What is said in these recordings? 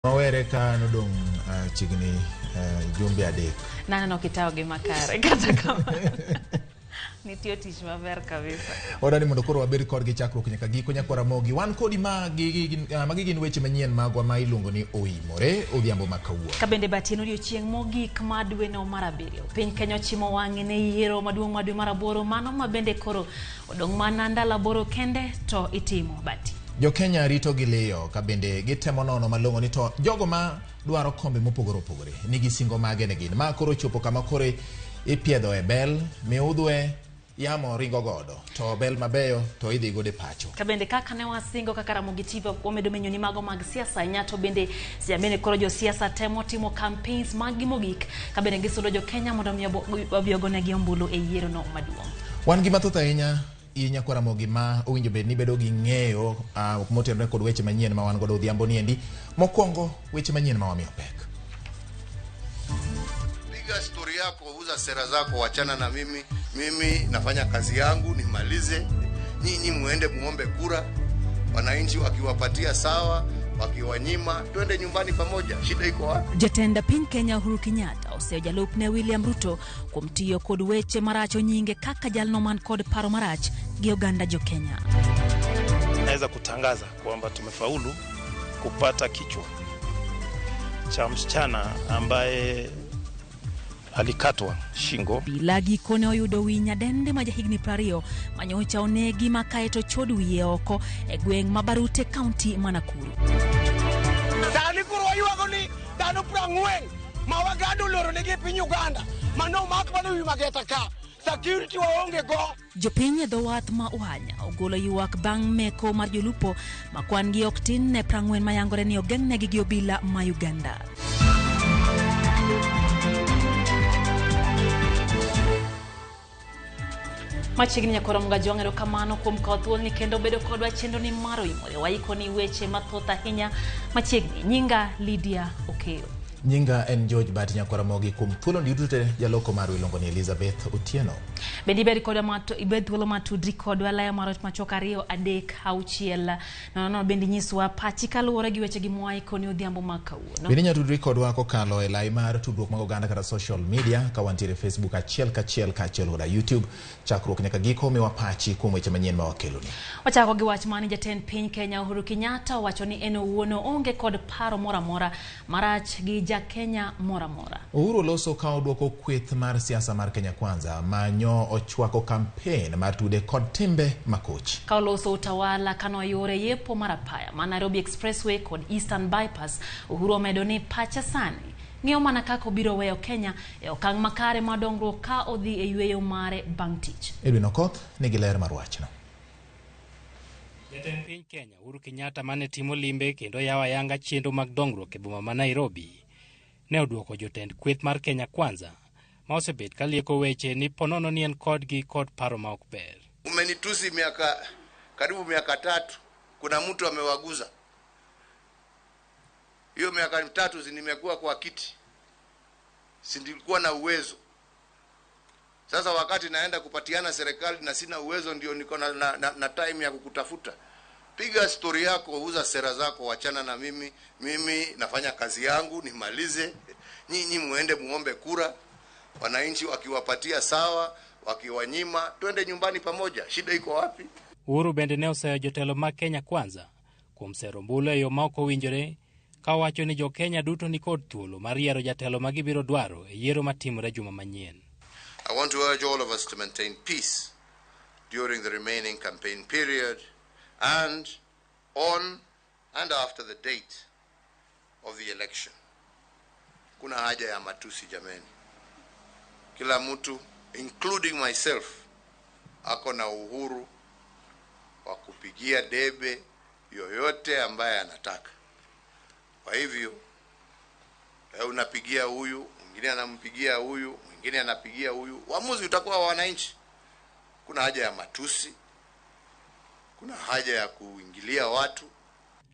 Wawere ka nodong' chiegni jumbe 3. Naneno kitayo gi makare kata kamano. Nitie tich maber kabisa. Wadwani mondo koro wabed kodgi chakruok nyaka giko nyakwar Ramogi. Wan kodi magi gin weche manyien magwa ma iluongo ni Oimore odhiambo ma kawuono. Ka bende batien odiochieng' mogik ma dweno mar 7. Piny Kenya ochimo wang'e ne yiero maduong' ma dwe mar 8 mano ma bende koro odong' mana ndalo 8 kende to itimo bati. Jo Kenya rito gi liyo ka bende gitemo nono malong'o ni to jogo ma dwaro kombe mopogore opogore nigi singo mage ne gin. Ma koro chopo kama koro ipiedho e bel, miudhwe yamo ringo godo to bel mabeyo to idhi godo e pacho. Ka bende kaka ne wasingo kaka Ramogi TV wamedo menyo ni mago mag siasa ahinya to bende seche bende koro josiasa temo timo campaigns mag gi mogik ka bende gisudo jo Kenya mondo mi obi ogonegi ombulu e yiero no maduong'. Wan gi mathoth ahinya i nyakwar Ramogi ma owinjo bed ni bedo gi ng'eyo motenore kod weche manyien ma wan godo odhiambo ni endi. Mokwongo weche manyien ma wamiyo pek. Piga stori yako, uza sera zako, wachana na mimi. Mimi nafanya kazi yangu nimalize. Nyinyi muende muombe kura, wananchi wakiwapatia sawa, wakiwanyima twende nyumbani pamoja. Shida iko wapi? Jatend piny Kenya Uhuru Kenyatta oseyo jalupne William Ruto kuom tiyo kod weche maracho nyinge kaka jalno man kod paro marach gi oganda jo Kenya. Naweza kutangaza kwamba tumefaulu kupata kichwa cha msichana ambaye alikatwa shingo. Bila gikone oyudo wi nyadende ma jahigni 20 manyocha onegi ma kaeto chod wiye oko e gweng' ma Barute, kaunti ma Nakuru. Sani koro waywago ni dhano 40 ma waganda oloro negi e piny Uganda mano omak mana wi Mageta ka security waonge go. Jopiny e dho wath ma Uhanya ogolo ywak bang' meko mar jolupo ma kwan gi ok tin ne 40 mayangore ni ogeng'negi gi obila ma Uganda. Machiegni nyakoro Mgajwang', erokamano kuom kawo thuoloni kendo bedo kodwa chenro ni mar Oimore. Waiko ni weche mathoth ahinya machiegni. Nyinga Lydia Okeyo. Nyinga en George Bati nyakwar Ramogi. Kuom thuolo ni duto jaloko marwa iluongo ni Elizabeth Otieno. Bende ibed kodwa ibed thuolo matudri kodwa laya mar wach machuok 2 3 6 0 0. Bende nyiswa pachi kaluwore gi weche gi mwaiko ni odhiambo ma kawuono. Bende inyalo tudri kodwa kokalo e lai mar tudruok mag oganda kata social media ka wantiere Facebook achiel kachiel kaachiel koda YouTube. Chakruok nyaka giko miwa pachi kuom weche manyien ma wakeloni. Wachako gi wach mani jatend piny Kenya Uhuru Kenyatta owacho ni en owuon oonge kod paro moro amora marach gi ja Kenya moro amora. Uhuru oloso ka odwoko kweth mar siasa mar Kenya Kwanza ma nyo ochwako kampen mar tude kod timbe makoch. Ka oloso utawala kano yore yepo mar apaya ma Nairobi Expressway kod Eastern Bypass, Uhuru omedo ni pacha sani ng'iyo mana kaka obiro weyo Kenya e okang' makare mar dongruok ka odhi e yweyo mare bang' tich. Edwin Okoth nigi ler mar wachno. Jatend piny Kenya Uhuru Kenyatta mane timo limbe kendo yawo ayanga chenro mag dongruok e boma ma Nairobi ne odwoko jotend kweth mar Kenya Kwanza ma osebet ka lieko weche ni ponono ni en kodgi kod paro ma ok ber. Umenitusi miaka karibu miaka 3, kuna mtu amewaguza. Hiyo miaka 3 nimekuwa kwa kiti, si nilikuwa na uwezo. Sasa wakati naenda kupatiana serikali na sina uwezo, ndio niko na time ya kukutafuta. Piga story yako, uza sera zako, wachana na mimi. Mimi nafanya kazi yangu nimalize. Nyinyi muende muombe kura, wananchi wakiwapatia sawa, wakiwanyima twende nyumbani pamoja. Shida iko wapi? Uhuru bende ne oseyo jotelo mag Kenya Kwanza kuom sero ombulu e yo ma ok owinjore, ka owacho ni jo Kenya duto ni kod thuolo mar yiero jatelo ma gibiro dwaro e yiero matimore juma manyien. I want to urge all of us to maintain peace during the remaining campaign period and on and after the date of the election. Kuna haja ya matusi jameni. Kila mtu including myself ako na uhuru wa kupigia debe yoyote ambaye anataka. Kwa hivyo unapigia huyu, mwingine anampigia huyu, mwingine anapigia huyu. Uamuzi utakuwa wa wananchi. Kuna haja ya matusi, kuna haja ya kuingilia watu.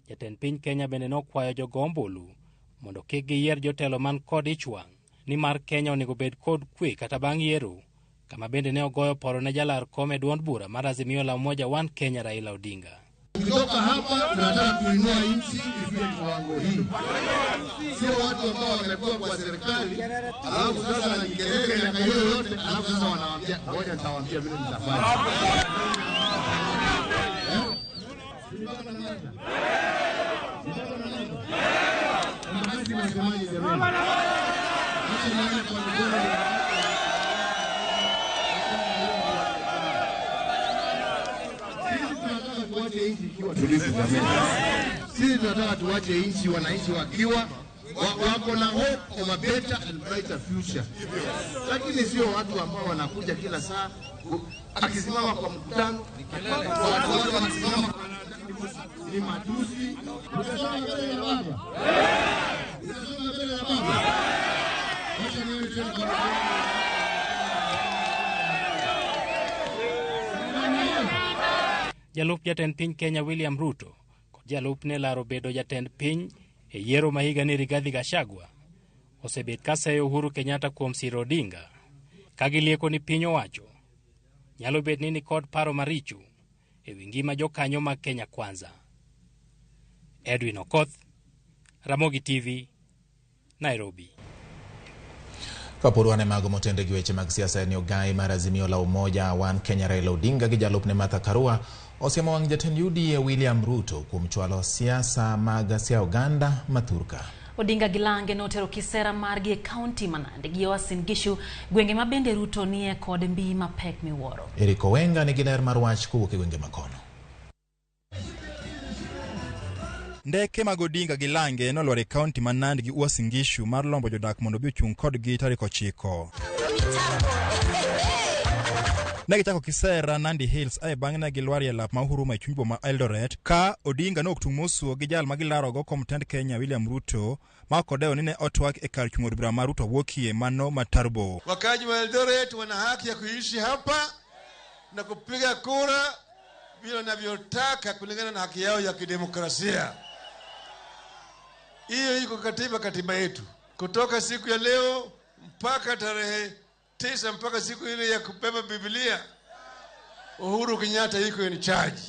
Jatend piny Kenya bende nokwayo jogo ombulu mondo kik giyier jotelo man kod ich wang' nimar Kenya onego bed kod kwe kata bang' yiero, kama bende ne ogoyo poro ne jalar kom e duond bura mar Azimio la Umoja One Kenya Raila Odinga. Kutoka hapa tunataka kuinua nchi ifike kiwango hii, sio watu ambao wamekuwa kwa serikali alafu sasa na kelele miaka hiyo yote, alafu sasa wanawaambia ngoja nitawaambia vile nitafanya. Sisi tunataka tuache nchi wananchi wakiwa wako na hope of a better and brighter future, lakini sio watu ambao wanakuja kila saa akisimama kwa mkutano, watu wanasimama ni matusi. Utasoma mbele ya baba, utasoma mbele ya baba. Wacha nione tena kwa Jalup jatend piny Kenya William Ruto kod jalupne laro bedo jatend piny e yiero ma higani Rigathi Gachagua osebet ka seyo Uhuru Kenyatta kuom siro Odinga ka gilieko ni piny owacho nyalo bet ni nikod paro maricho e wi ngima jokanyo mag Kenya Kwanza. Edwin Okoth, Ramogi TV, Nairobi. Kapod wan e mago motende gi weche mag siasa ni ogai mar Azimio la Umoja One Kenya Raila Odinga gi jalupne Martha Karua osiemo wang' jatend UDA William Ruto kuom chwalo siasa mag sia oganda mathurka. Odinga gi Lange notero kisera margi e kaunti ma Nandi gi Uasin Gishu, gwenge ma bende Ruto nie kod mbii mapek miwuoro. Eric Owenga nigi ler mar wach kowuok e gwenge makono. Ndeke mag Odinga gi Lange nolwar e kaunti ma Nandi gi Uasin Gishu mar lombo jodak mondo obi ochung' kodgi tarik 9. Ne gichako kisera Nandi Hills ae bang'e ne gilwar e lap ma Uhuru e chuny boma Eldoret ka Odinga ne ok tung' mosuo gi jal ma gilarogo kom tend Kenya William Ruto ma ok odewo ni ne otwak e kar chung' od bura ma Ruto wuokie mano ma Turbo. Wakaji wa Eldoret wana haki ya kuishi hapa na kupiga kura vile wanavyotaka kulingana na haki yao ya kidemokrasia. Hiyo iko katiba yetu. Kutoka siku ya leo mpaka tarehe 9 mpaka siku ile ya kubeba Biblia, Uhuru Kenyatta yuko in charge.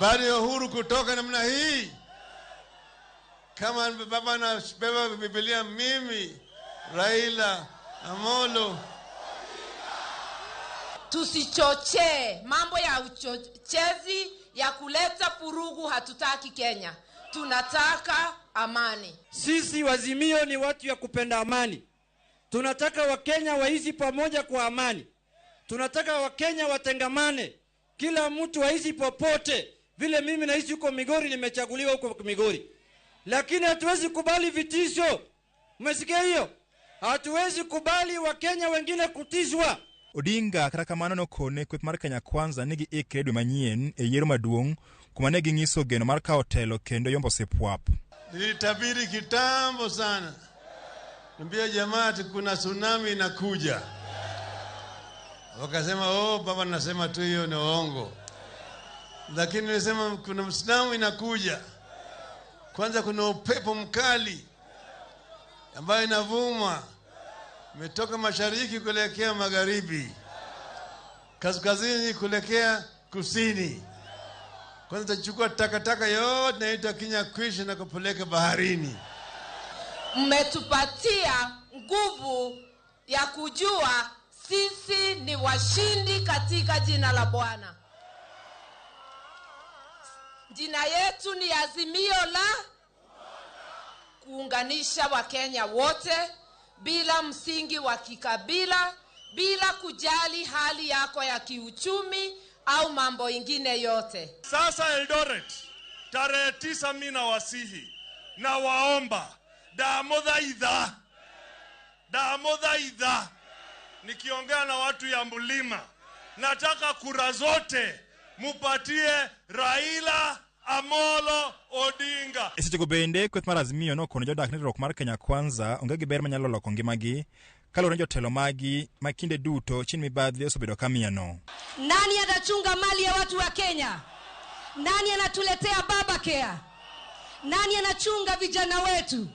Baada ya Uhuru kutoka namna hii, kama baba anabeba Biblia, mimi Raila Amolo. Tusichochee mambo ya uchochezi ya kuleta furugu, hatutaki Kenya. Tunataka amani. Sisi Wazimio ni watu ya kupenda amani. Tunataka Wakenya waishi pamoja kwa amani. Tunataka Wakenya watengamane. Kila mtu aishi popote. Vile mimi naishi huko Migori, nimechaguliwa huko Migori. Lakini hatuwezi kubali vitisho. Umesikia hiyo? Hatuwezi kubali Wakenya wengine kutishwa. Odinga kata kamano nokone kweth mar Kenya Kwanza ni giikre dwe manyien e yiero maduong' kuma ne ging'iso geno mar kawo telo kendo yombo sipwap. Nilitabiri kitambo sana. Niambia jamaa kuna tsunami inakuja. Wakasema oh, baba nasema tu hiyo ni uongo. Lakini nilisema kuna tsunami inakuja. Kwanza kuna upepo mkali ambayo inavuma. Umetoka mashariki kuelekea magharibi, kaskazini kuelekea kusini. Kwanza tutachukua takataka yote naitwa Kenya kwisha na kupeleka baharini. Mmetupatia nguvu ya kujua sisi ni washindi katika jina la Bwana. Jina yetu ni Azimio la kuunganisha Wakenya wote bila msingi wa kikabila, bila kujali hali yako ya kiuchumi au mambo ingine yote. Sasa Eldoret, tarehe 9 mimi nawasihi na waomba damodhaidha, nikiongea na watu ya mlima, nataka kura zote mupatie Raila Amolo Odinga. E sechego bende kweth mar Azimio nokono jodak ni riwruok mar Kenya Kwanza onge gi ber manyalo loko ngimagi kaluwore ni jotelo magi ma kinde duto chien mibadhi osebedo ka mieno. Nani atachunga mali ya watu wa Kenya? Nani anatuletea baba care? Nani anachunga vijana wetu?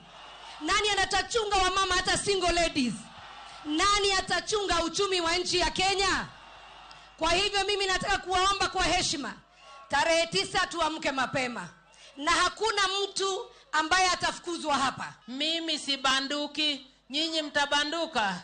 Nani anatachunga wamama hata single ladies? Nani atachunga uchumi wa nchi ya Kenya? Kwa hivyo mimi nataka kuwaomba kwa heshima, Tarehe 9 tuamke mapema, na hakuna mtu ambaye atafukuzwa hapa. Mimi sibanduki, nyinyi mtabanduka.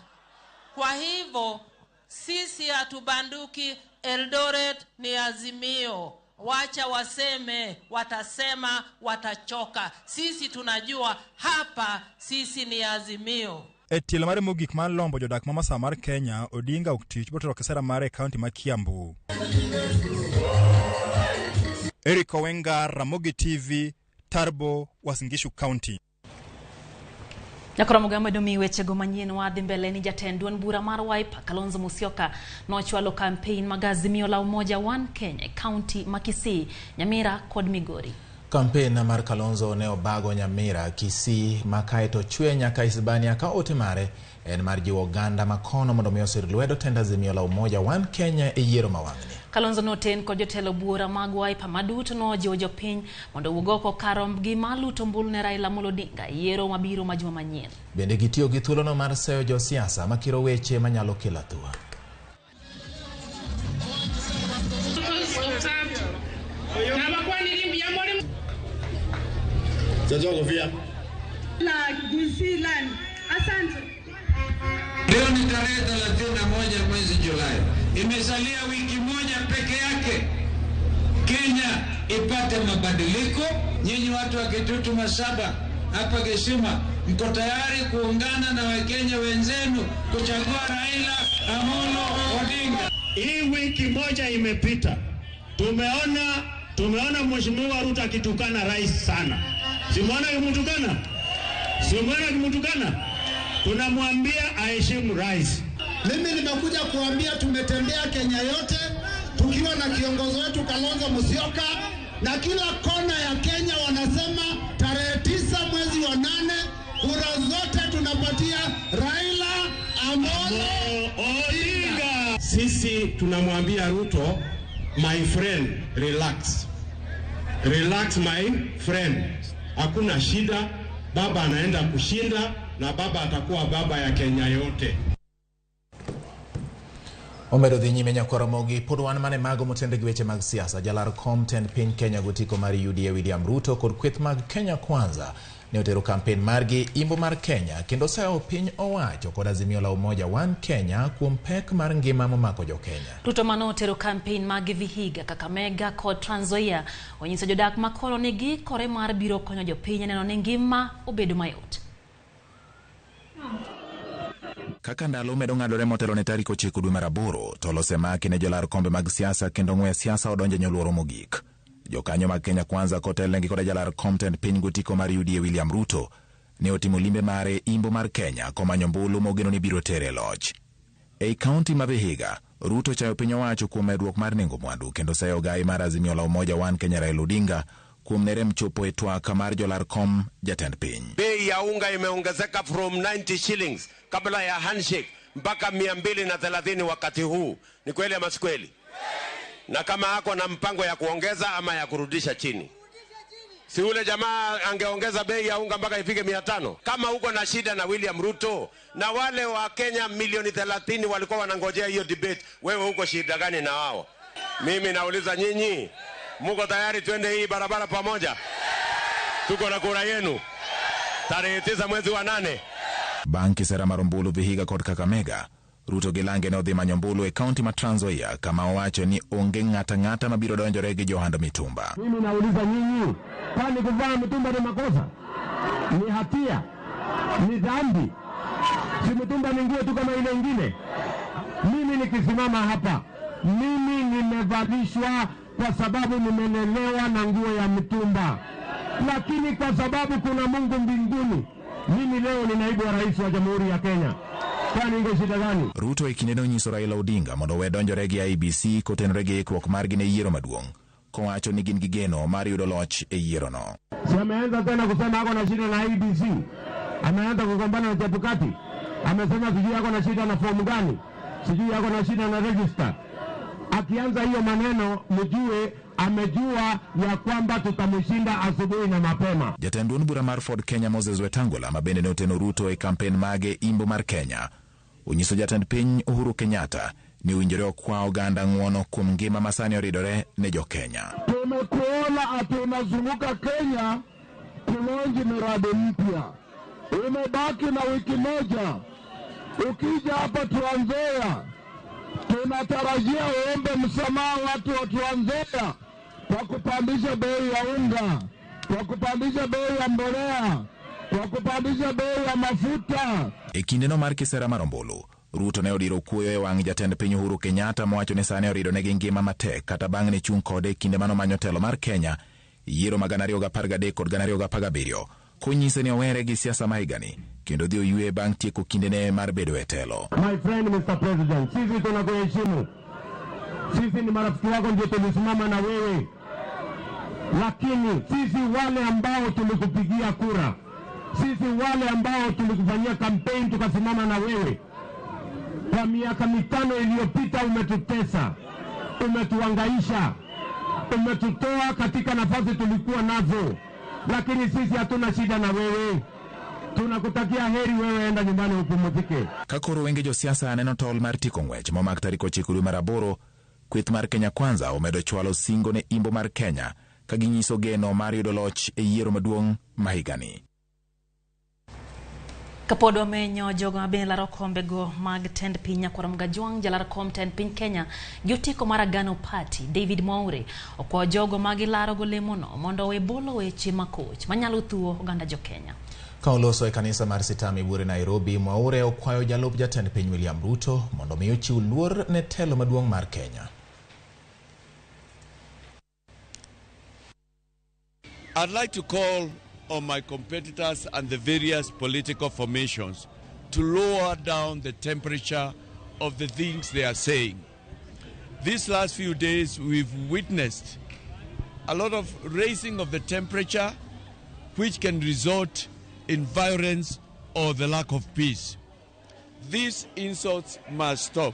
Kwa hivyo sisi hatubanduki. Eldoret ni Azimio. Wacha waseme, watasema, watachoka. Sisi tunajua hapa sisi ni Azimio. E tielo mare mogik mar lombo jodak ma masawa mar Kenya, Odinga ok tich botero kisera mare e kaunti ma Kiambu. Eric Owenga, Ramogi TV, Tarbo, Uasin Gishu County. Nyakoro Mugambe domi wechego manyien wadhi mbele ni jatend duond bura mar Wiper Kalonzo Musyoka nochwalo campaign mag Azimio la Umoja One Kenya e kaunti ma Kisii, Nyamira kod Migori. Kampen mar Kalonzo ne obago Nyamira, Kisii ma kaeto chwe nyaka Hispania ka ote mare en mar jiwo oganda makono mondo mi osir lwedo tend Azimio la Umoja One Kenya e yiero ma wang'ni. Kalonzo noten kod jotelo buora mag Wiper maduto nojiwo jopiny mondo owuog oko kar rombgi mar luto ombulu ne Raila Amolo Odinga e yiero mabiro ma juma manyien. Bende gitiyo gi thuolono mar seyo josiasa makiro weche manyalo kelo athuwa. Leo ni tarehe 31 mwezi Julai. Imesalia wiki moja peke yake Kenya ipate mabadiliko. Nyinyi watu wa Kitutu Masaba hapa Gesima, mko tayari kuungana na Wakenya wenzenu kuchagua Raila Amolo Odinga? Hii wiki moja imepita, tumeona Mheshimiwa Ruto akitukana rais sana. Simuona akimtukana? Simuona akimtukana? Tunamwambia aheshimu rais. Mimi nimekuja kuambia tumetembea Kenya yote tukiwa na kiongozi wetu Kalonzo Musyoka, na kila kona ya Kenya wanasema tarehe 9 mwezi wa 8 kura zote tunapatia Raila Amolo Odinga. Sisi tunamwambia Ruto, my friend, relax. Relax my friend. Hakuna shida, baba anaenda kushinda na baba atakuwa baba ya Kenya yote. Omedo dhi nyime nyakwaro mogi pod wan mane mago motende gi weche mag siasa. Jalar kom tend piny Kenya gotiko mar UDA William Ruto kod kweth mag Kenya Kwanza ne otero kampen margi imbo mar Kenya kendo seyo piny owacho kod Azimio la Umoja One Kenya kuom pek mar ngima momako jo Kenya. Ruto mane otero kampen mag Vihiga, Kakamega kod Trans Nzoia onyiso jodak makono ni giikore mar biro konyo jopiny neno ni ngima obedo mayot. Kaka ndalo medo ng'adore motelo ne tarik 9 dwe mar 8, tol osemaki ne jolar kombe mag siasa kendo ng'we siasa odonjo e nyoluoro mogik. Jokanyo mag Kenya Kwanza kotelnegi koda jalar kom tend piny gotiko mar UDA William Ruto ne otimo limbe mare imbo mar Kenya komanyo ombulu mogeno ni biro tere e loch. Ei kaunti ma Vihiga, Ruto chayo piny owacho kuom medruok mar nengo mwandu kendo seyo gai mar Azimio la Umoja One Kenya Raila Odinga kuom ne rem chopo e twak mar jolar kom jatend piny. Bei ya unga imeongezeka from 90 shillings kabla ya handshake mpaka 230 wakati huu. Ni kweli ama si kweli? Na kama hako na mpango ya kuongeza ama ya kurudisha chini, si ule jamaa angeongeza bei ya unga mpaka ifike 500? Kama uko na shida na William Ruto na wale wa Kenya milioni 30 walikuwa wanangojea hiyo debate, wewe uko shida gani na wao? Mimi nauliza nyinyi, muko tayari twende hii barabara pamoja? Tuko na kura yenu tarehe 9 mwezi wa 8. Bang' kisera mar ombulu Vihiga kod Kakamega, Ruto gi lange ne odhi manyo ombulu e kaunti ma Trans Nzoia kama owacho ni onge ng'ata ng'ata mabiro donjore gi johand mitumba. Mimi nauliza nyinyi, kwani kuvaa mitumba ni makosa? Ni hatia? Ni dhambi? Si mitumba ni nguo tu kama ile ingine? Mimi nikisimama hapa, mimi nimevalishwa kwa sababu nimelelewa na nguo ya mtumba, lakini kwa sababu kuna Mungu mbinguni, mimi leo ni naibu wa rais wa Jamhuri ya Kenya. Kwani ingo shida gani? Ruto e kinde nonyiso Raila Odinga mondo owe donjore gi IEBC kotenore gi ikruok margi ne yiero maduong', kowacho ni gin gi geno mar yudo loch e yierono. Si ameanza tena kusema ako na shida na IEBC, ameanza kugombana na Chebukati, amesema sijui ako na shida na fomu gani, sijui ako na shida na register. Akianza hiyo maneno mjue amejua ya kwamba tutamshinda asubuhi na mapema. Jatend duond bura mar Ford Kenya Moses Wetangula ma bende ne oteno Ruto e kampen mage imbo mar Kenya onyiso jatend piny Uhuru Kenyatta ni owinjore okwa oganda ng'uono kuom ngima masani oridore ne jokenya. Tumekuona ati unazunguka Kenya kulonji miradi mpya, umebaki na wiki moja. Ukija hapa Trans Nzoia, tunatarajia uombe msamaha watu wa Trans Nzoia kwa kupandisha bei ya unga, kwa kupandisha bei ya mbolea, kwa kupandisha bei ya mafuta. E kindeno mar kisera mar ombulu, Ruto ne odiro kuoyo e wang' jatend piny Uhuru Kenyatta mowacho ni sani oridonegi ngima matek kata bang' ne chung' kode e kinde manomanyo telo mar Kenya yiero ma 2013 kod 2017 konyise ni owere gi siasa ma higani kendo dhi oywe bang' tieko kindene mar bedo e telo. My friend Mr. President, sisi tunakuheshimu, sisi ni marafiki wako, ndio tulisimama na wewe, lakini sisi wale ambao tulikupigia kura, sisi wale ambao tulikufanyia kampeni tukasimama na wewe kwa miaka 5 iliyopita, umetutesa, umetuhangaisha, umetutoa katika nafasi tulikuwa nazo, lakini sisi hatuna shida na wewe. Tunakutakia heri wewe, enda nyumbani upumzike. Ka koro wenge josiasa neno tol mar tieko ng'wech momak tarik 9 dwe mar 8, kweth mar Kenya Kwanza omedo chwalo singo ne imbo mar Kenya ka ginyiso geno mar yudo loch e yiero maduong' ma higani. Kapod wamenyo jogo mabende laro kombego mag tend piny Nyakwar Mgajwang', jalar kom tend piny Kenya gi otiko mar Agano Party David Mwaure okwayo jogo ma gilaro golemono mondo owe bolo weche makoch manyalo thuo oganda jo Kenya. Ka oloso e kanisa mar Sitami Buore Nairobi, Mwaure okwayo jalup jatend piny William Ruto mondo mi ochiw luor ne telo maduong' mar Kenya. I'd like to call on my competitors and the various political formations to lower down the temperature of the things they are saying. These last few days, we've witnessed a lot of raising of the temperature, which can result in violence or the lack of peace. These insults must stop.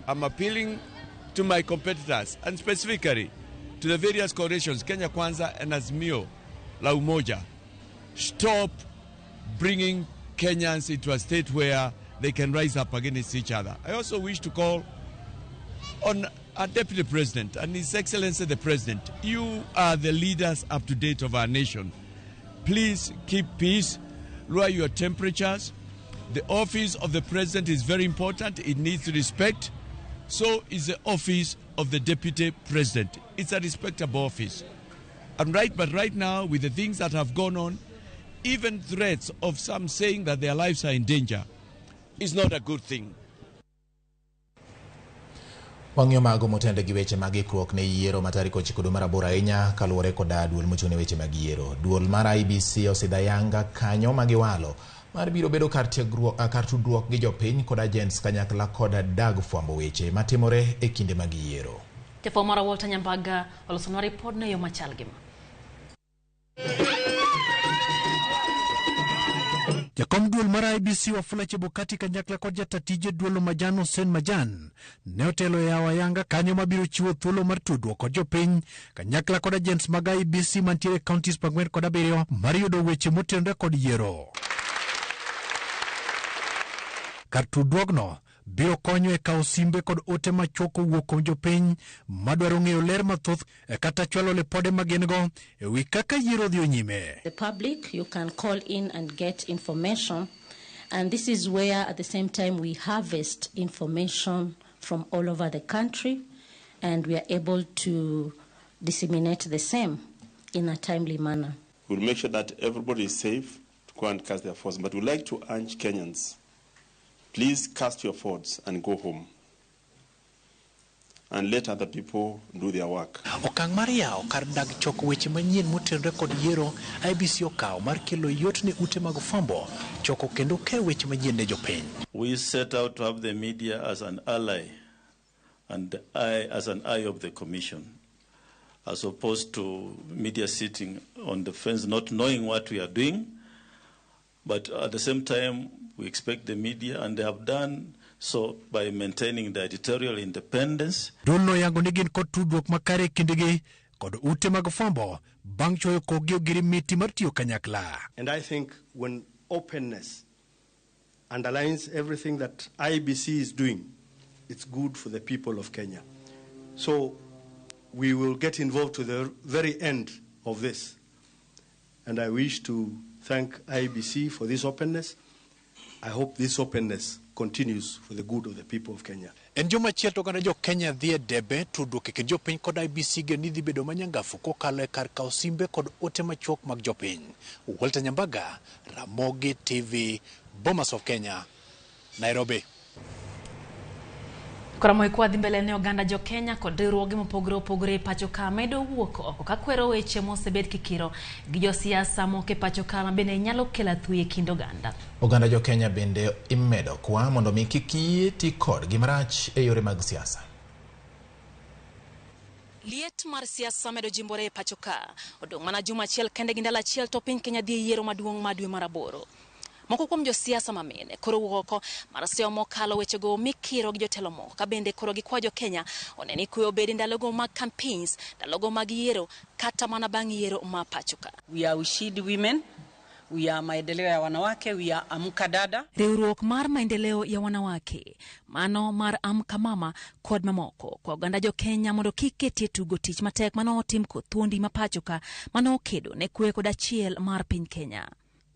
I'm appealing to my competitors and specifically to the various coalitions, Kenya Kwanza and Azimio La Umoja. Stop bringing Kenyans into a state where they can rise up against each other. I also wish to call on our Deputy President and His Excellency the President. You are the leaders up to date of our nation. Please keep peace, lower your temperatures. The office of the President is very important. It needs respect. So is the office of the Deputy President. It's a respectable office. And but right now, with the things that have gone on, even threats of some saying that their lives are in danger is not a good thing. Wang'iyo mago motende gi weche mag ikruok ne yiero ma tarik 9 dwe mar 8 ahinya kaluwore koda duol mochung' ne weche mag yiero. Duol mar IEBC osidho ayanga kanyo magiwalo mar biro bedo kar tudruok gi jopiny kod agents kanyakla kod dag fwambo weche matimore e kinde mag yiero. Jafwambo marwa Walter Nyambaga olosonwa ripodno e yo machal gi ma. Jakom duol mar IEBC Wafula Chebukati kanyakla kod jata tije duolo Majan Hussein Majan ne otelo e yawo ayanga kanyo mabiro chiwo thuolo mar tudruok kod jopiny kanyakla kod agents mag IEBC mantiere e counties 47 mar yudo weche motenore kod yiero. Kar tudruogno biro konyo e kawo simbe kod ote machuok kowuok kuom jopiny madwaro ng'eyo ler mathoth kata chwalo lipode ma gin go e wi kaka yiero dhi nyime. The public, you can call in and get information, and this is where at the same time we harvest information from all over the country, and we are able to disseminate the same in a timely manner. We'll make sure that everybody is safe to go and cast their votes, but we'd like to urge Kenyans, please cast your votes and go home and let other people do their work. Okang' mar yawo kar dag choko weche manyien motenore kod yiero IEBC okawo mar kelo yot ne ute mag fwambo choko kendo keyo weche manyien ne jopiny. We set out to have the media as an ally and I as an eye of the commission, as opposed to media sitting on the fence not knowing what we are doing. But at the same time, we expect the media, and they have done so by maintaining the editorial independence. Duolno yango ni gin kod tudruok makare e kindgi kod ute mag fwambo bang' chwoyo kokgi ogirimiti mar tiyo kanyakla. And I think when openness underlines everything that IEBC is doing, it's good for the people of Kenya. So we will get involved to the very end of this. And I wish to thank IEBC for this openness. I hope this openness continues for the good of the people of Kenya. En juma achiel to oganda jo Kenya dhi e debe tudruok e kind jopiny kod IEBC geno ni dhi bedo manyangafu kokalo e kar kawo simbe kod ote machuok mag jopiny. Walter Nyambaga, Ramogi TV, Bomas of Kenya, Nairobi. Koro kwa dhi mbele ne oganda jo Kenya kod riwruoge mopogore opogore e pacho ka medo wuok oko kakwero weche mosebed kikiro gi josiasa moko e pacho ka ma bende nyalo kelo athuyi e kind oganda. Oganda jo Kenya bende imedo kwa mondo mi kik yie ti kodgi marach e yore mag siasa. Liet mar siasa medo jimbore e pacho ka. Odong' mana juma achiel kende gi ndalo achiel to piny Kenya dhi e yiero maduong' ma dwe mar 8. Moko kuom josiasa mamine koro wuok oko mar seyo mokalo wechego mikiro gi jotelo moko ka bende koro gikwa jo Kenya one ni kwe obedi ndalogo mag campaigns, ndalogo mag yiero kata mana bang' yiero ma pacho ka. We are Ushindi Women, we are Maendeleo ya Wanawake, we are Amka Dada. Riwruok mar Maendeleo ya Wanawake, mano mar Amka Mama kod mamoko kwa oganda jo Kenya mondo kik ketie tugo tich matek mano otim kod thuondi ma pacho ka mano okedo ne kwe kod achiel mar piny Kenya.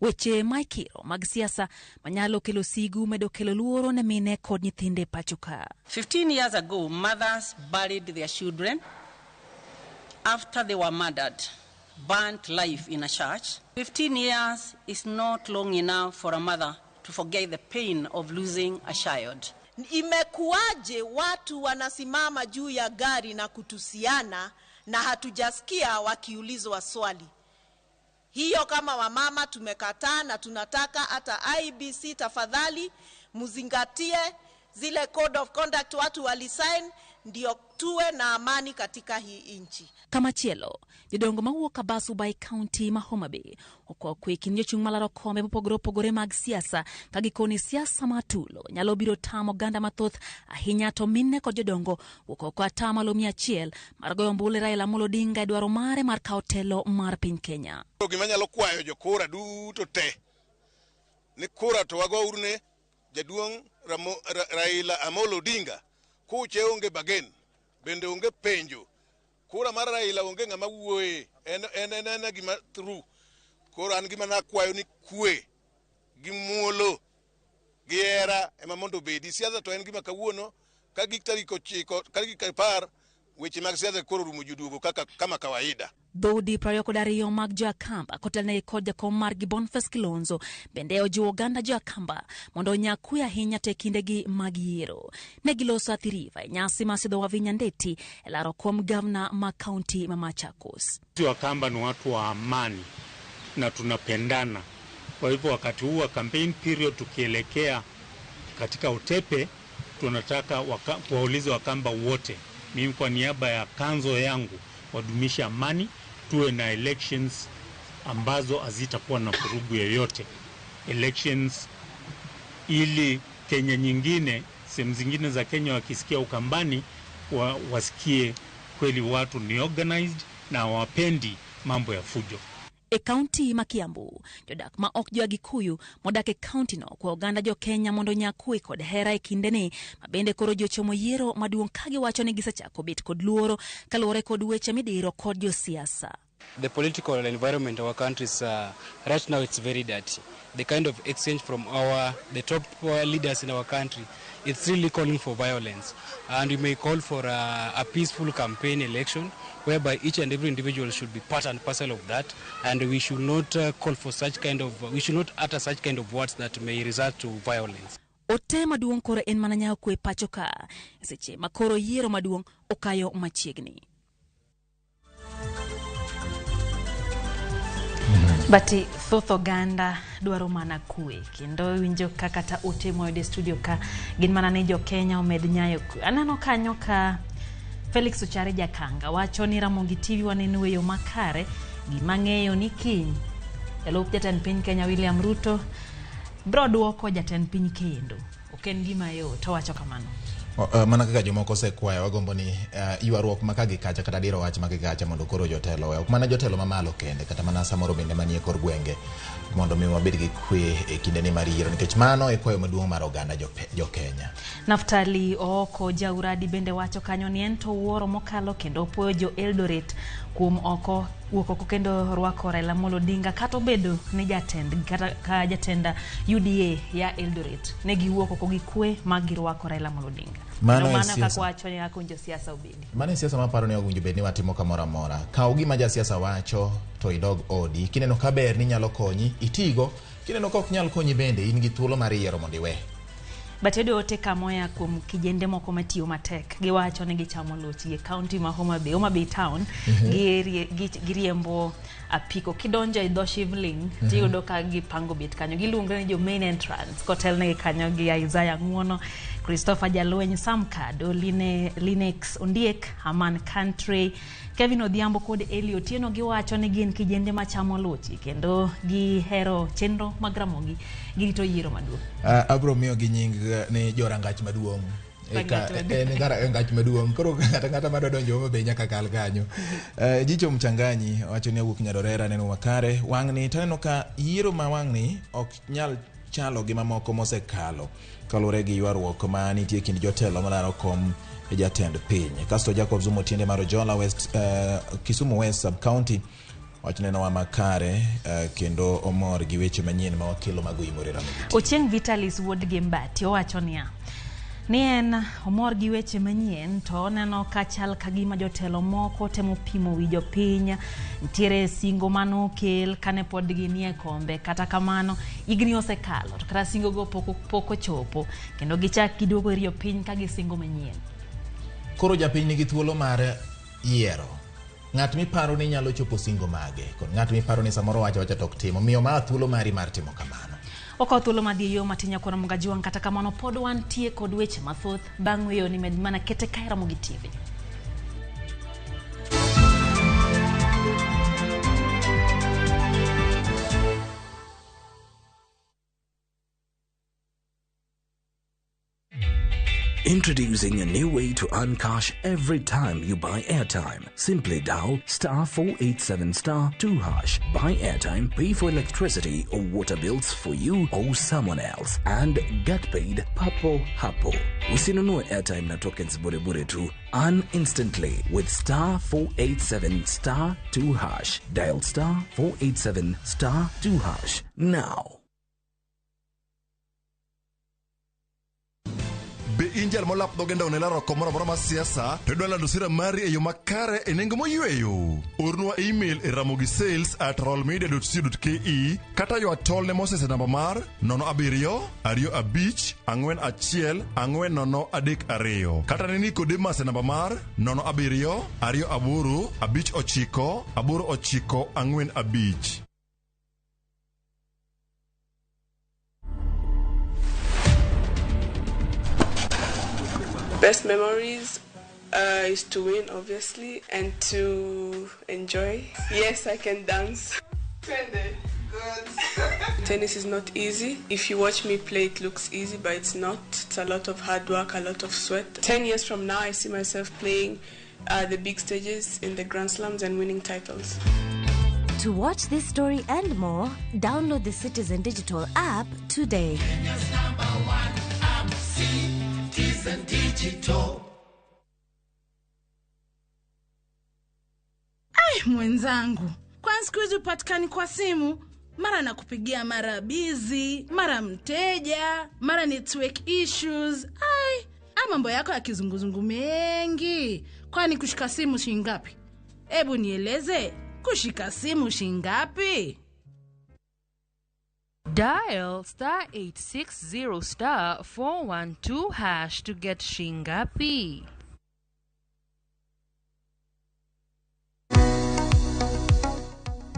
Weche ma ikiro mag siasa manyalo kelo sigu medo kelo luoro ne mine kod nyithinde pacho ka. 15 years ago, mothers buried their children after they were murdered, burnt life in a church. 15 years is not long enough for a mother to forget the pain of losing a child. Imekuwaje watu wanasimama juu ya gari na kutusiana na hatujasikia wakiulizwa swali? Hiyo kama wamama tumekataa na tunataka hata IEBC tafadhali muzingatie zile code of conduct watu walisign ndio tuwe na amani katika hii nchi. Kamachielo, jodongo mawuok Abasu by County ma Homa Bay okwa kwe kind jochung' malaro kombe mopogore opogore mag siasa ka gikoni siasa matulo nyalo biro tamo oganda mathoth ahinya to mine kod jodongo wuok oko atamalo 100 mar goyo ombulu Raila Amolo Odinga e dwaro mare mar kawo telo mar piny Kenya. Gima nyalo kwayo jokura duto te ni kura to wagouru ne jaduong' Raila Amolo Odinga. Kuche onge bagen, bende onge penjo. Kura mar Raila onge ng'ama wuoye, en gima true. Koro an gima nakwayo ni kwe gi muolo gi hera ema mondo obedi. Siasa to en gima kawuono ka gik tarik 9 ka gik 10 weche mag siasa koro rumo joduogo kaka kama kawaida. Dhoudi 22 mag jo Akamba kotelnegi kod jakom margi Boniface Kilonzo bende ojiwo oganda jo Akamba mondo onya kwe ahinya te kindegi mag yiero. Ne giloso Athi River e nyasi mar sidho Wavinya Ndeti e laro kom gavana ma kaunti ma Machakos. Sisi Wakamba ni watu wa amani na tunapendana. Kwa hivyo wakati huu wa campaign period tukielekea katika utepe, tunataka kuwauliza Wakamba wote, mimi kwa niaba ya kanzo yangu, wadumisha amani, tuwe na elections ambazo hazitakuwa na vurugu yoyote. Elections ili Kenya nyingine, sehemu zingine za Kenya wakisikia Ukambani wasikie kweli watu ni organized na wapendi mambo ya fujo. E kaunti ma Kiambu, jodak ma ok jo Agikuyu modak e kaunti no kwa oganda jo Kenya mondo nyakwe kod hera e kindeni ma bende koro jochomo yiero maduong' ka giwacho ni gisechako bet kod luoro kaluwore kod weche midiro kod josiasa. The political environment of our country is right now it's very dirty. The kind of exchange from the top leaders in our country, it's really calling for violence. And we may call for a peaceful campaign election whereby each and every individual should be part and parcel of that. And we should not call for such kind of, we should not utter such kind of words that may result to violence. Ote maduong' koro en mana nyawo kwe pacho ka, seche ma koro yiero maduong' okayo machiegni. Bati thoth oganda dwaro mana kwe, kendo winjo kaka ta ote moyudo e studio ka gin mana ni jo Kenya omed nyayo kwe. Aneno kanyo ka Felix Ochare Jakanga wacho ni Ramogi TV waneno e yo makare, gima ng'eyo ni kiny jalup jatend piny Kenya William Ruto biro duoko jatend piny kendo. Ok en gima yot, owacho kamano. Mana kaka jomoko osekwayo, wagombo ni ywaruok ma ka gi kacha kata diro wach ma gi kacha mondo koro jotelo owe, ok mana jotelo mamalo kende, kata mana samoro bende manie kor gwenge, mondo mi wabed gi kwe e kindeni mar yiero, nikech mano e kwayo maduong' mar oganda jo-Kenya. Naftali Ooko Jauradi bende wacho kanyo ni en to wuoro mokalo kendo opuoyo jo Eldoret kuom oko wuok oko kendo rwako Raila Amolo Odinga kata obedo ni jatend kata ka jatend UDA ya Eldoret ne giwuok oko gi kwe ma girwako Raila Amolo Odinga. Mano Kendo e mano siasa. kaka wacho ni kaka owinjo siasa obedi. Mano e siasa maparo ni owinjo bed ni watimo kamoro amora. Kaw gima jasiasa wacho to idog odi. Kineno ka ber ni nyalo konyi, itigo. Kineno ka ok nyal konyi bende, in gi thuolo mar yiero mondo iwe. But yudo ote kamoya kuom kijende moko matiyo matek. Giwacho ni gichamo lochgi e kaunti ma Homa Bay, Homa Bay town. Giriembo apiko. Kidonjo e dho Shivling, tiyudo ka gipango bet kanyo. Giluongore ni jo main entrance. Kotelnegi kanyo gi Isaiah Ng'uono, Christopher Jalweny, Sam Kado, Linex Ondiek, Aman Country, Kevin Odhiambo kod Eli Otieno. Giwacho ni gin kijende machamo luchi kendo gihero chenro mag Ramogi. Girito yiero maduong'. Abro miyo gi nying ni jorangach maduong'. Rangach maduong'. En rangach maduong'. Koro ng'ata ng'ata madwa donjo Homa Bay nyaka kal kanyo. Jicho Mchanganyi wacho ni awuok Nyadorera, neno makare. Wang'ni taneno ka yiero ma wang'ni ok nyal chalo gi mamoko mosekalo kaluwore gi ywaruok ma nitie kind jotelo malaro kom jatend piny. Kasto Jacob Zumo Tiende mar Ojola West, Kisumu West Sub County wacho neno wa makare, kendo omor gi weche manyien ma wakelo mag oimore Ramogi. Ochieng Vitalis wuod Gimbati owacho niya ni en omor gi weche manyien to oneno ka chal ka gima jotelo moko temo pimo wi jopiny. Nitiere singo manokel kane pod ginie kombe, kata kamano higni osekalo to kata singo go pok ochopo kendo gichak giduogo ir jopiny ka gisingo manyien. Koro japiny nigi thuolo mar yiero ng'at miparo ni nyalo chopo singo mage kod ng'at miparo ni samoro wacho wacha to ok timo. Miyo ma thuolo mari mar timo kamano. Okawo thuolo madhi e yo matin nyakwar Ramogi Ajwang', kata kamano pod wantie kod weche mathoth bang' weyo ni med mana kete kae Ramogi TV. Introducing a new way to earn cash every time you buy airtime. Simply dial star 487 star 2 hash. Buy airtime, pay for electricity or water bills for you or someone else, and get paid papo hapo. Usinunue airtime na tokens bure bure tu. Earn instantly with star 487 star 2 hash. Dial star 487 star 2 hash now. Be in jal molap dhoge ndaw ne laro oko moro amora mar siasa to idwa lando sira mari e yo makare e nengo moyweyo? Ornwa email e ramogisales@rollmedia.co.ke kata ywa tol ne Moses e namba mar 07 25 41 40 32 kata ne Nicodemus e namba mar 07 28 59 89 45. Best memories is to win, obviously, and to enjoy. Yes, I can dance. Good. Tennis is not easy. If you watch me play, it looks easy, but it's not. It's a lot of hard work, a lot of sweat. 10 years from now, I see myself playing the big stages in the Grand Slams and winning titles. To watch this story and more, download the Citizen Digital app today. Kenya's number one app, Citizen Digital. Ai, mwenzangu, kwani siku hizi hupatikani kwa simu? Mara nakupigia mara busy, mara mteja, mara network issues. Ai, mambo yako ya kizunguzungu mengi. Kwani kushika simu shilingi ngapi? Ebu nieleze, kushika simu shilingi ngapi? Dial star 860 star 412 hash to get Shingapi.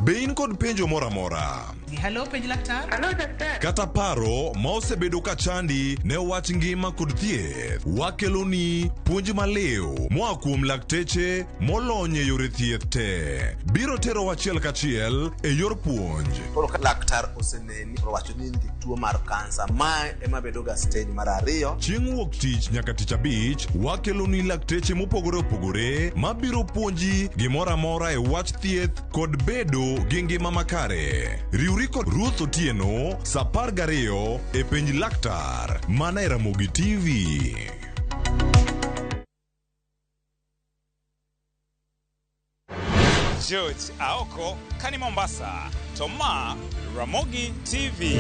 Be in kod penjo moro amora? Hello, penj laktar. Hello, daktari. Kata paro ma osebedo ka chandi ne wach ngima kod thieth, wakeloni puonj maliw moa kuom lakteche molony e yore thieth te. Biro tero achiel kachiel e yor puonj. Koro ka laktar oseneni to owacho ni in gi tuo mar kansa, mae ema bedo ga stage mar ariyo. Chieng' wuok tich nyaka tich abich, wakeloni lakteche mopogore opogore mabiro puonji gimoro amora e wach thieth kod bedo gi ngima makare. Riwri kod Ruth Otieno sa 12 e penj laktar mana e Ramogi TV. George Aoko kani Mombasa, Toma Ramogi TV.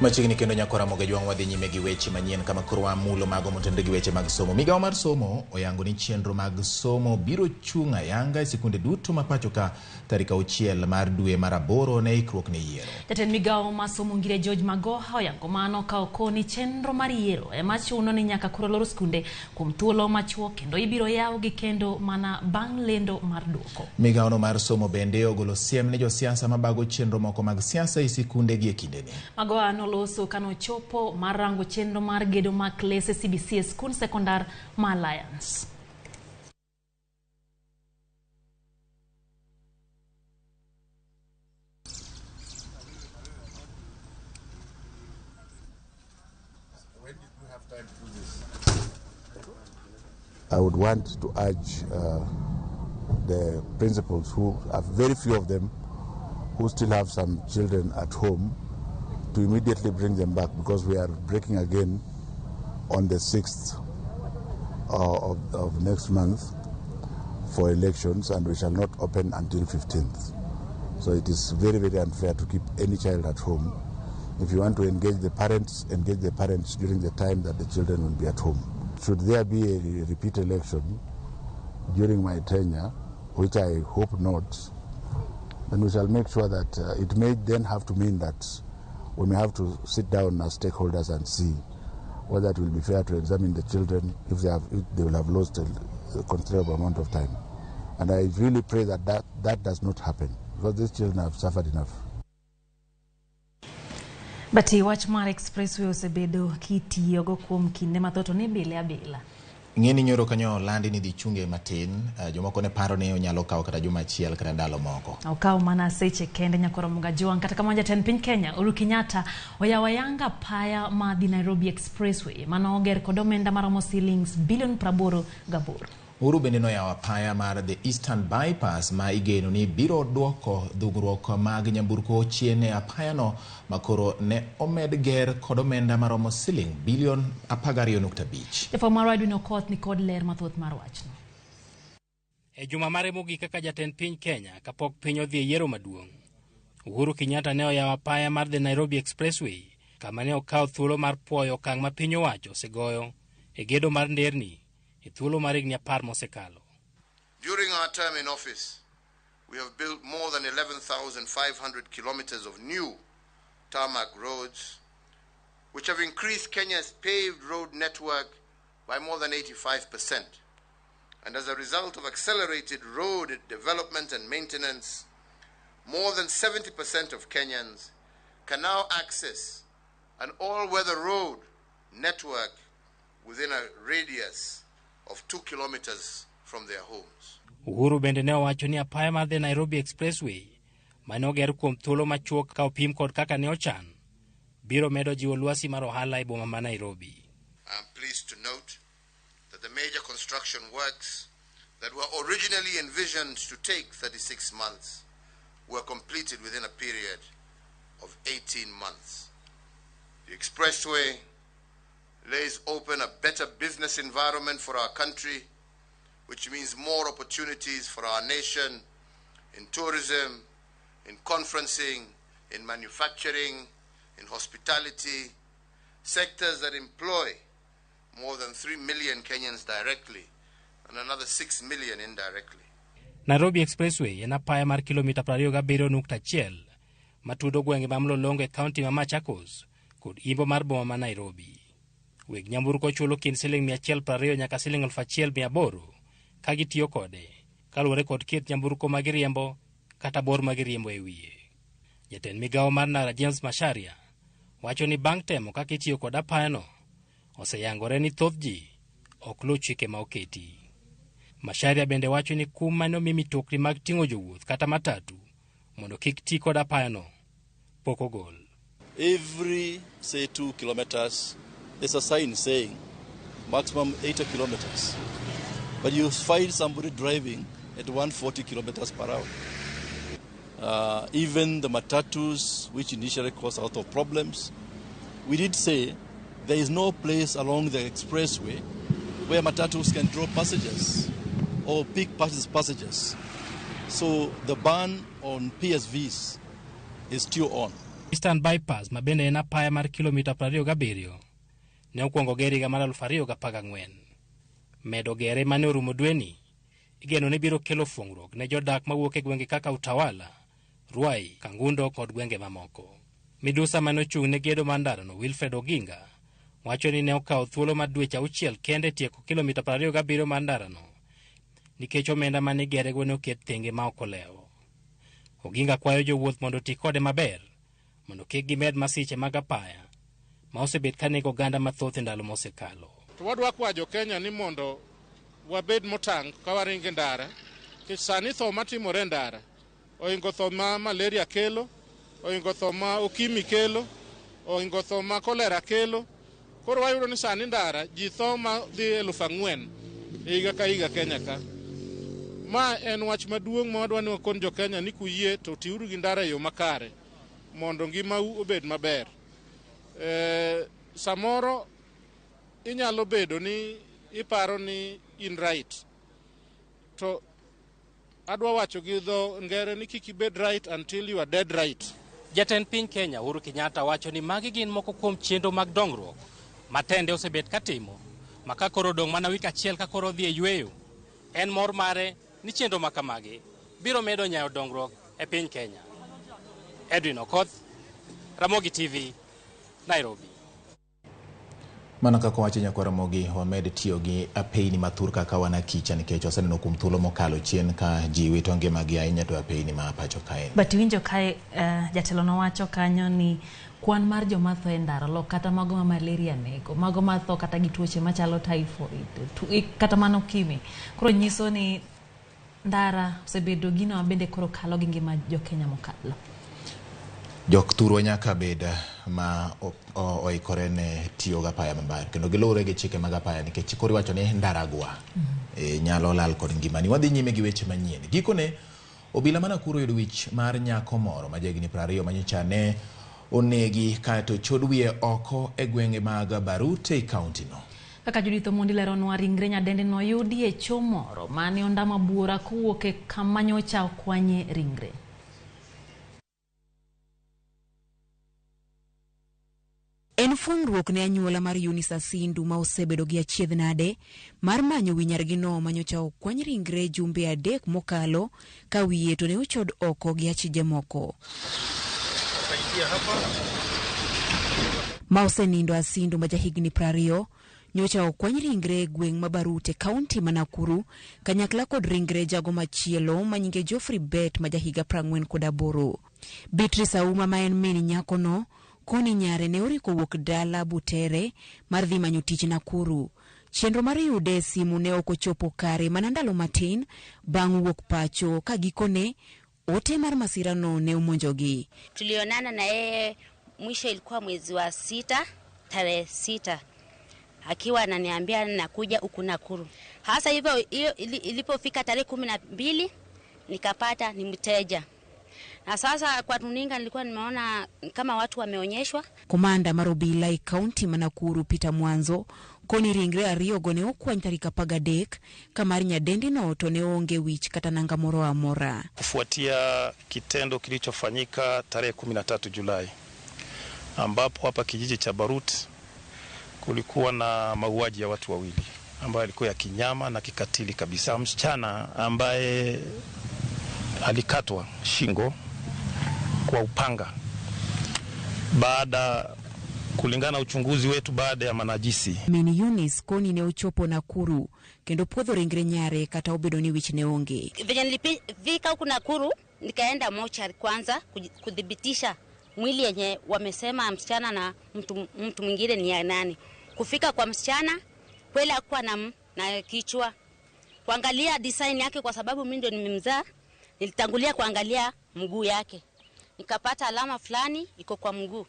Machiegni kendo nyakora Ramogi Jwang' wadhi nyime gi weche manyien kama koro wamulo mago motenore gi weche mag somo. Migawo mar somo oyango ni chenro mag somo biro chung' ayanga e sikunde duto ma pacho ka tarik 6 mar dwe mar 8 ne ikruok ne yiero. Jatend migawo mar somo Ngire George Magoha oyango mano ka okoni chenro mar yiero ema chuno ni nyaka koro lor skunde kuom thuolo machuok kendo ibiro yawgi kendo mana bang' lendo mar duoko. Migawono mar somo bende ogolo siem ne josiasa mabago chenro moko mag siasa e sikunde gi e kindeni. Magoha noloso kanochopo mar rango chenro mar gedo mag klese CBC e skund sekondar ma Alliance. I would want to urge the principals, who are very few of them, who still have some children at home, to immediately bring them back, because we are breaking again on the 6th of next month for elections, and we shall not open until 15th. So it is very, very unfair to keep any child at home. If you want to engage the parents during the time that the children will be at home. Should there be a repeat election during my tenure, which I hope not, then we shall make sure that it may then have to mean that we may have to sit down as stakeholders and see whether it will be fair to examine the children if they will have lost a considerable amount of time. And I really pray that that does not happen, because these children have suffered enough. But wach mar expressway osebedo kitiyogo kuom kinde mathoth to ni bile abila. Ng'eni nyoro kanyo olandi ni dhi chunge matin, jomoko ne paro ni onyalo kawo kata juma achiel kata ndalo moko. Okawo mana seche kende nyakoro Ramogi Jwang'. Kata kamano jatend piny Kenya Uhuru Kenyatta oyawo ayanga apaya madhi Nairobi Expressway mano oger kod omenda maromo silings bilion 88. Uhuru bende noyawo apaya mar the Eastern Bypass ma igeno ni biro duoko dhugruok mag nyamburko chien e apayano makoro ne omed ger kod omenda maromo siling bilion 12.5. Jafwambo marwa Edwin Okoth ni kod ler mathoth mar wachno. E juma mare mogik kaka jatend piny Kenya kapok piny odhi e yiero maduong', Uhuru Kenyatta ne oyawo apaya mar the Nairobi Expressway kama ne okawo thuolo mar puoyo okang' ma piny owacho osegoyo e gedo mar nderni e thuolo mar higni 10 mosekalo. During our term in office, we have built more than 11,500 kilometers of new tarmac roads, which have increased Kenya's paved road network by more than 85%. And as a result of accelerated road development and maintenance, more than 70% of Kenyans can now access an all-weather road network within a radius of 2 kilometers from their homes. Uhuru bende ne owacho ni apaya mar the Nairobi Expressway mane oger kuom thuolo machuok ka opim kod kaka ne ochan biro medo jiwo lwasi mar ohala e boma ma Nairobi. I am pleased to note that the major construction works that were originally envisioned to take 36 months were completed within a period of 18 months. The expressway lays open a better business environment for our country, which means more opportunities for our nation in tourism, in conferencing, in manufacturing, in hospitality, sectors that employ more than 3 million Kenyans directly and another 6 million indirectly. Nairobi Expressway en apaya mar kilomita 27.1 matudo gwenge ma Mlolongo e kaunti ma Machakos kod imbo mar boma ma Nairobi. Weg nyamburko chulo kind siling 120 nyaka siling 1800 ka gitiyo kode, kaluwore kod kit nyamburko ma giriembo kata bor ma giriembo e wiye. Jatend migawo mar ndara James Macharia wacho ni bang' temo kaka itiyo kod apayano, oseyangore ni thoth ji ok luw chike ma oketi. Macharia bende wacho ni kum mane omi mitokni mag ting'o jowuoth kata matatu mondo kik ti kod apayano pok ogol. Every, say, 2 kilometers, there's a sign saying maximum 80 kilometers. But you find somebody driving at 140 kilometers per hour. Even the matatus, which initially caused a lot of problems, we did say there is no place along the expressway where matatus can drop passengers or pick passengers. So the ban on PSVs is still on. Eastern Bypass ma bende en apaya mar kilomita 27 ne okwongo ger higa mar 2014. Medo gere mane orumo dweni igeno ni biro kelo fungruok ne jodak mawuok e gwenge kaka Utawala, Ruai, Kangundo kod gwenge mamoko. Midusa mane ochung' ne gedo mar ndarano Wilfred Oginga wacho ni ne okawo thuolo mar dweche 6 kende tieko kilomita 27 mar ndarano nikech omenda mane igerego ne oket tenge ma ok olewo. Oginga kwayo jowuoth mondo oti kode maber mondo kik gimed masiche mag apaya ma osebet ka nego oganda mathoth e ndalo mosekalo. To wadwa kwayo jo Kenya ni mondo wabed motang' ka waringo e ndara, nikech sani tho matimore e ndara ohingo tho ma malaria kelo, ohingo tho ma okimi kelo, ohingo tho ma kolera kelo. Koro wayudo ni sani ndara ji tho ma dhi 4,000 e higa ka higa Kenya ka. Ma en wach maduong' ma wadwa ni wakon jo Kenya ni kuyie to tiuru gi ndara e yo makare mondo ngimau obed maber. Samoro inyalo bedo ni iparo ni in right, to adwa wacho gi dho ngere ni kik ibed right until you are dead right. Jatend piny Kenya Uhuru Kenyatta wacho ni magi gin moko kuom chenro mag dongruok ma tende osebet katimo, ma ka koro odong' mana wik achiel ka koro odhi e yweyo. En mor mare ni chenro ma kamagi biro medo nyayo dongruok e piny Kenya. Edwin Okoth, Ramogi TV, Nairobi. Mana kaka wacho nyakwar Ramogi, wamed tiyo gi apeyni mathur kaka wan akicha nikech waseneno kuom thuolo mokalo chien ka ji wito ngimagi ahinya to apeyni ma pacho kae. But iwinjo kae jatelo nowacho kanyo ni kwan mar joma tho e ndara lok kata mago ma malaria nego, mago ma tho kata gi tuoche machalo typhoid, kata mana ukimwi. Koro nyiso ni ndara osebedo gino ma bende koro kalo gi ngima jo Kenya mokalo. Jok thurwa nyaka bed ma oikore ne tiyo gi apaya maber kendo giluwre gi chike mag apaya nikech koro iwacho ni ndara gwa nyalo lal kod ngimani. Wadhi nyime gi weche manyien. Gikone obila ma Nakuru oyudo wich mar nyako moro ma jahigni 20 manyocha ne onegi kaeto ochod wiye oko e gwenge mag Barut ei kaunti no. Kaka Judith Omondi leronwa, ringre nyadendi noyudi e cho moro mane ondamo buora kowuok e kama nyocha okwanye ringre. En fungruok ne anyuola mar Eunice Asindu ma osebedo gi achiedh nade mar manyo wi nyargino manyocha okwany ringre jumbe 3 mokalo ka wiye to ne ochod oko gi achije moko. Ma osenindo Asindu ma jahigni 20 nyocha okwany ringre e gweng' ma Barut e kaunti ma Nakuru kanyakla kod ringre jago machielo ma nyinge Geoffrey Bet ma jahiga 48. Beatrice Auma ma en min nyakono koni nyare ne oriko wuok dala Butere mar dhi manyo tich Nakuru. Chenro mar yude e simu ne ok ochopo kare mana ndalo matin bang' wuok pacho ka gikone ote mar masirano ne omonjogi. Tulionana na yeye mwisho ilikuwa mwezi wa 6 tarehe 6 akiwa ananiambia nakuja huku Nakuru. Hasa hivyo ilipofika tarehe 12 nikapata ni mteja. Na sasa kwa runinga nilikuwa nimeona kama watu wameonyeshwa. Komanda mar obila e kaunti ma Nakuru Peter Mwanzo koni ringre ariyogo ne okwany tarik 13 ka mar nyadendi no to ne onge wich kata nanga moro amora. Kufuatia kitendo kilichofanyika tarehe 13 Julai ambapo hapa kijiji cha Barut kulikuwa na mauaji ya watu wawili ambayo yalikuwa ya kinyama na kikatili kabisa. Msichana ambaye alikatwa shingo kwa upanga baada Kulingana na uchunguzi wetu baada ya manajisi. Min Eunice koni ne ochopo Nakuru kendo puodho ringre nyare kata obedo ni wich ne onge. Venye nilifika huku Nakuru nikaenda mochari kwanza kudhibitisha mwili yenye wamesema msichana na mtu mwingine ni ya nani. Kufika kwa msichana kweli hakuwa na kichwa. Kuangalia design yake, kwa sababu mimi ndio nimemzaa, nilitangulia kuangalia mguu yake. Nikapata alama fulani iko kwa mguu.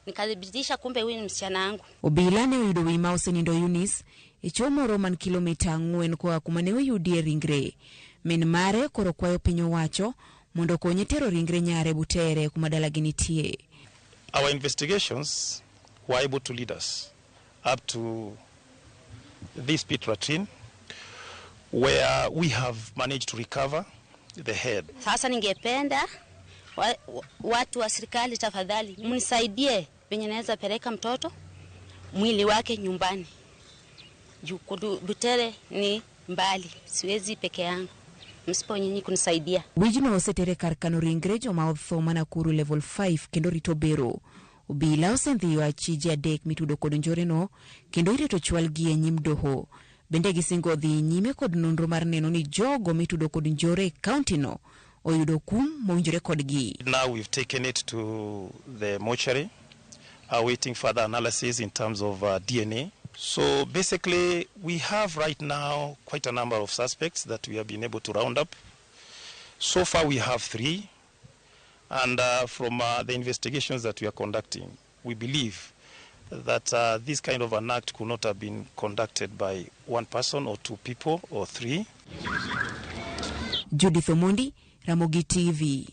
Nikadhibitisha kumbe huyu ni msichana wangu. Obila ne oyudo wi ma osenindo Eunice e chwo moro man kilomita 4 koa kuma ne oyudie ringre. Min mare koro kwayo piny owacho mondo okonye tero ringre nyare Butere kuma dalagi nitie. Our investigations were able to lead us up to this pit latrine where we have managed to recover the head. Sasa ningependa watu wa serikali tafadhali mnisaidie venye naweza peleka mtoto mwili wake nyumbani. Juu Butere ni mbali, siwezi peke yangu. Msipo nyinyi kunisaidia. Wijno osetere kar kano ringre joma otho ma Nakuru level 5 kendo rito bero. Obila osendhiyo achije 3 mitudo kod njoreno kendo irito chwalgi e nyim doho. Bende gisingo dhi nyime kod nonro mar neno ni jogo mitudo kod njore e kaunti no oyudo kum mowinjore kodgi. Now we've taken it to the mortuary, awaiting further analysis in terms of DNA. So basically we have right now quite a number of suspects that we have been able to round up. So far we have 3, and from the investigations that we are conducting, we believe that this kind of an act could not have been conducted by one person or 2 people or 3. Judith Omondi, Ramogi TV.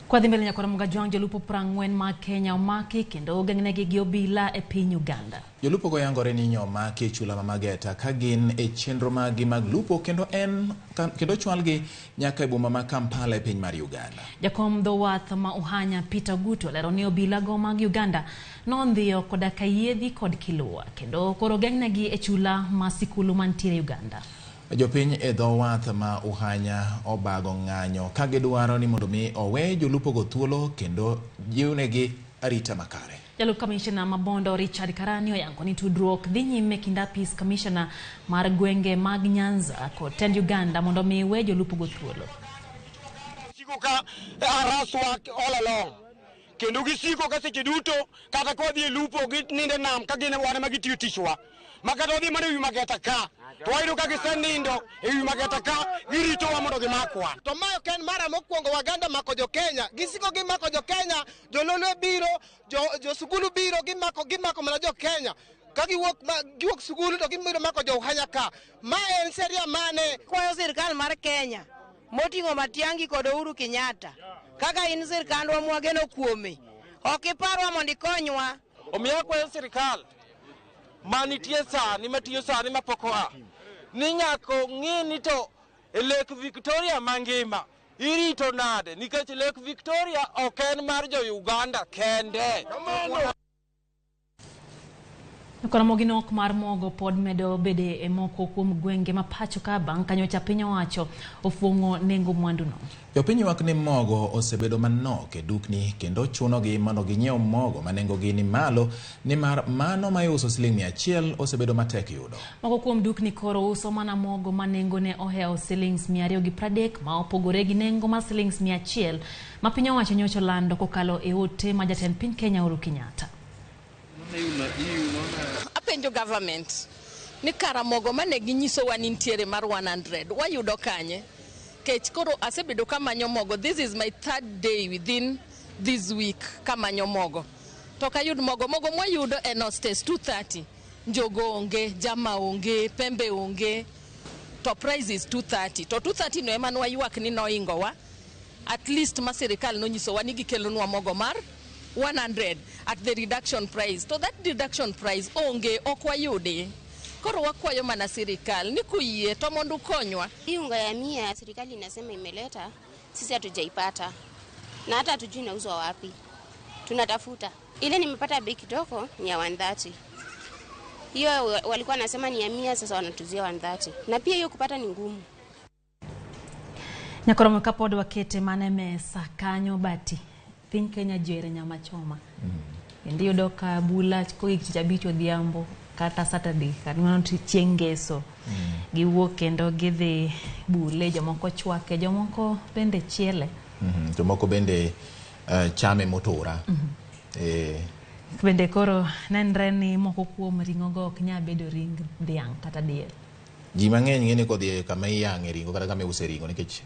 Kwa dhi mbele nyakora Mugajwang' jolupo 40 mag Kenya omaki kendo ogeng'negi gi obila e piny Uganda. Jolupo go yangore ni nyomaki e chula ma Mageta ka gin e chenro maggi mag lupo kendo chwalgi nyaka e boma ma Kampala e piny mar Uganda. Jakom dho wath ma Uhanya Peter Guto lero ni obila go mag Uganda nondhiyo koda ka yiedhi kod kilua kendo koro ogeng'negi e chula ma Sikulu mantiere Uganda. Jopiny e dho wath ma Uhanya obago ng'anyo ka gidwaro ni mondo mi owe jolupo go thuolo kendo jiwnegi arita makare. Jalup kamishna ma Bondo Richard Karani oyango ni tudruok dhi nyime kind apis kamishna mar gwenge mag Nyanza kod tend Uganda mondo mi we jolupo go thuolo. Siko ka araswa all along. Kendo gisiko ka seche duto kata kodhi e lupo gininde nam ka gin wan ema gitiyo tichwa. Makata wadhi mana ewi Mageta ka to wayudo ka gisenindo ewi Mageta ka giritowa mondo gimakwa. To mae ok en mara mokwongo Waganda mako jo Kenya. Gisiko gimako jo Kenya, jololwe biro, jo sugulu biro, gimako mana jo Kenya. Ka giwuok sugulu to gibiro mako jo Uhanya ka. Ma en sheria mane? Kwayo sirkal mar Kenya moting'o Matiang'i kod Uhuru Kenyatta kaka in sirkandwa mwageno kuome, ok iparwa mondo ikonywa. Omiyo akwayo sirkal manitie sani matiyo sani mapok oa ni nyaka ng'i ni to e Lake Victoria mangima irito nade, nikech Lake Victoria ok en mar jo Uganda kende. Koro nok mar mogo pod medo bede e moko kuom gwenge ma pacho ka bang' ka nyocha piny owacho ofuong'o nengo mwanduno. Jopiny ywak ni mogo osebedo manok e dukni kendo chunogi mondo ginyiew mogo ma nengogi ni malo nimar mano ma iuso siling 100 osebedo matek yudo. Moko kuom dukni koro uso mana mogo ma nengone ohewo siling 230 ma opogore gi nengo mar siling 100 ma piny owacho nyocha olando kokalo e ote ma jatend piny Kenya Uhuru Kenyatta. Apenjo government ni kara mogo mane ginyisowa ni nitiere mar 100 wayudo kanye? Kech koro asebedo kamanyo mogo. This is my 3rd day within this week kamanyo mogo. To kayud mogo, mogo mwayudo en Hostess 230. Njogo onge, jama onge, pembe onge. To price is 230. To 230 no ema nwaywak ni noingowa. At least ma sirikal nonyisowa ni gikelonwa mogo mar 100 at the reduction price. To that reduction price onge, ok wayudi. Koro wakwayo mana sirikal ni kuyie to mondo ukonywa. Hii unga ya 100 serikali inasema imeleta, sisi hatujaipata. Na hata hatujui inauzwa wapi. Tunatafuta. Ile nimepata bei kidogo ni ya 130. Hiyo walikuwa wanasema ni ya 100, sasa wanatuzia 130. Na pia hiyo kupata ni ngumu. Nyakoromo kapod wakete mana e mesa kanyo bati. Piny Kenya ji ohero nyama choma. Kendo iyudo ka bula kogik tich abich odhiambo kata Saturday kata mano chieng' ngeso. Giwuok kendo gidhi bule, jomoko chwake, jomoko bende chiele. Jomoko bende chame motura. Bende koro nenre ni moko kuom ring'o go ok nyal bedo ring dhiang' kata diel. Ji mang'eny ng'e ni kodhi kama iyang'e ring'o kata kama iuse ring'o nikech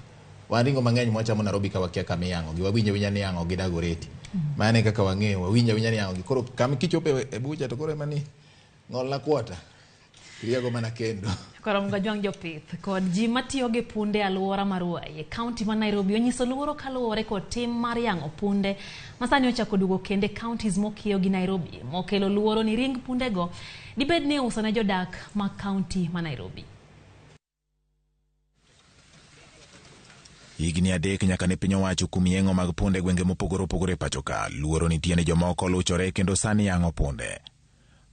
wan ring'o mang'eny mwachamo Nairobi ka wakia kama iyang'o gi wawinjo awinja ni iyang'o gi Dagoretti. Mano e kaka wang'eyo wawinjo awinja ni iyang'o gi koro kama kichopo e bucha to koro ema ni ng'olna kwota. Iriago mana kendo. Koro Mgajwang' jopith kod ji matiyo gi punde e alwora mar Ruai e kaunti ma Nairobi onyiso luoro kaluwore kod tim mar yang'o punde ma sani ochako duogo kendo e counties mokiewo gi Nairobi mokelo luoro ni ring pundego dibed ni iuso ne jodak ma kaunti ma Nairobi. Higni 3 nyaka ne piny owacho kuom yeng'o mag punde e gwenge mopogore opogore e pacho ka. Luoro nitie ni jomoko luchore kendo sani yang'o punde.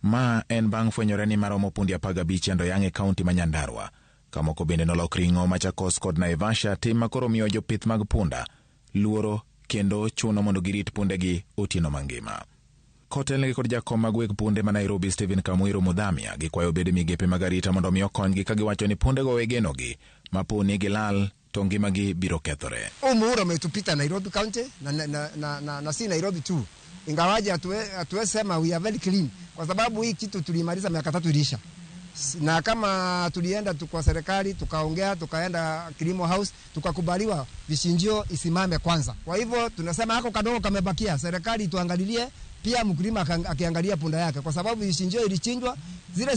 Ma en bang' fwenyore ni maromo pundi 15 endo yang' e kaunti ma Nyandarua. Kamoko bende nolok ring'o Machakos kod Naivasha, tim ma koro miyo jopith mag punda luoro kendo chuno mondo girit pundegi otieno mangima. Kotelnegi kod jakom mag weg punde ma Nairobi Stephen Kamwiro Mudhamia, gikwayo bede migepe mag arita mondo mi okonygi ka giwacho ni pundego wegenogi ma po ni gilal to ngimagi biro kethore. Umuhuro umetupita Nairobi County na si Nairobi tu. Ingawaje hatuwezi sema we are very clean kwa sababu hii kitu tulimaliza miaka 3 ilisha. Na kama tulienda tu kwa serikali tukaongea, tukaenda Kilimo House tukakubaliwa vichinjio isimame kwanza. Kwa hivyo tunasema hako kadogo kamebakia, serikali tuangalilie pia mkulima akiangalia punda yake kwa sababu vichinjio ilichinjwa zile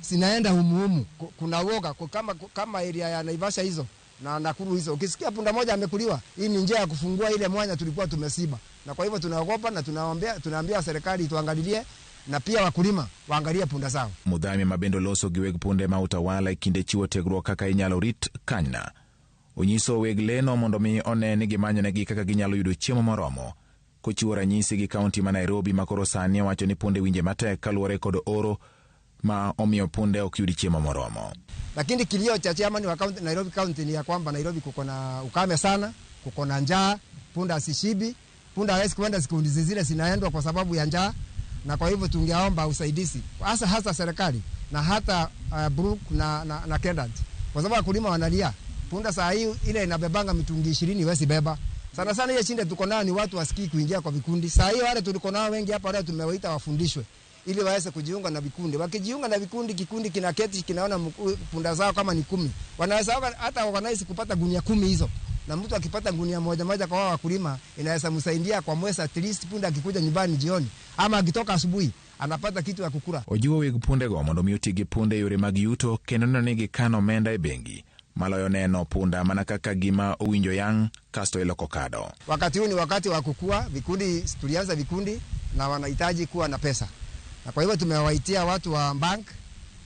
zinaenda humuhumu. Kuna woga kama area ya Naivasha hizo na Nakuru hizo. Ukisikia punda moja amekuliwa, hii ni njia ya kufungua ile mwanya tulikuwa tumesiba. Na kwa hivyo tunaogopa na tunaambia serikali tuangalilie na pia wakulima waangalie punda zao. Mudhami mabendo loso gi weg punde ma utawala e kinde chiwo tiegruok kaka inyalo rit kanyna. Onyiso weg leno mondo mi one ni gimanyonegi kaka ginyalo yudo chiemo moromo. Kochiwo ranyisi gi kaunti ma Nairobi ma koro sani owacho ni punde winje matek kaluwore kod oro ma omiyo punde ok yud chiemo moromo. Lakini kilio cha chairman wa county, Nairobi County ni ya kwamba Nairobi kuko na ukame sana, kuko na njaa, punda asishibi, punda hawezi kwenda siku zile zinaendwa kwa sababu ya njaa. Na kwa hivyo tungeomba usaidizi hasa serikali na hata Brook na Kendant, kwa sababu wakulima wanalia. Punda saa hii ile inabebanga mitungi 20 hawezi beba. Sana sana ile shida tuko nayo ni watu wasikii kuingia kwa vikundi. Saa hii wale tuliko nao wengi hapa wale tumewaita wafundishwe ili waweze kujiunga na vikundi. Wakijiunga na vikundi, kikundi kinaketi kinaona punda zao kama ni 10. Wanaweza hata organize kupata gunia 10 hizo. Na mtu akipata gunia moja moja kwa wakulima inaweza msaidia kwa mwezi, at least punda akikuja nyumbani jioni ama akitoka asubuhi anapata kitu ya kukula. Ojiwo weg pundego mondo mi oti gi punde yore mag yuto kendo neno ni gikano omenda e bengi maloyo neno punda mana kaka gima owinjo yang' kasto iloko kado. Wakati huu ni wakati wa kukua, vikundi tulianza vikundi na wanahitaji kuwa na pesa. Na kwa hivyo tumewaitia watu wa bank,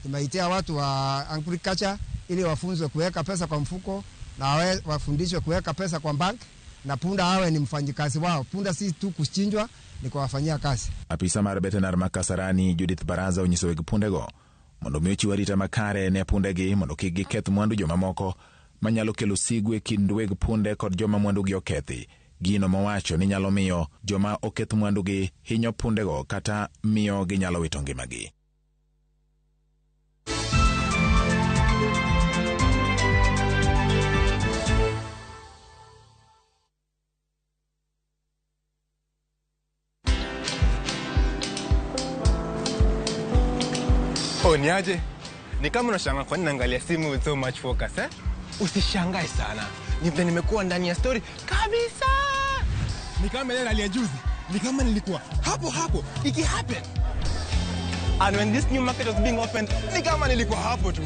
tumewaitia watu wa agriculture ili wafunzwe kuweka pesa kwa mfuko na wafundishwe kuweka pesa kwa bank, na punda awe ni mfanyikazi wao. Punda si tu kuchinjwa, ni kuwafanyia kazi. Apisa mar veterinar ma Kasarani Judith Baraza onyiso weg pundego mondo mi ochiw arita makare ne pundegi mondo kik giketh mwandu jomamoko manyalo kelo sigu e kind weg punde kod joma mwandugi okethi. Gino mowacho ni nyalo miyo joma oketh mwandugi hinyo pundego kata miyo ginyalo wito ngimagi. Oh, niaje? Ni kama unashangaa kwa nini naangalia simu with so much focus, eh? Usishangae sana. Ni vile nimekuwa ndani ya story kabisa. Ni kama ile rally ya juzi. Ni kama nilikuwa hapo hapo iki happen. And when this new market was being opened, ni kama nilikuwa hapo tu.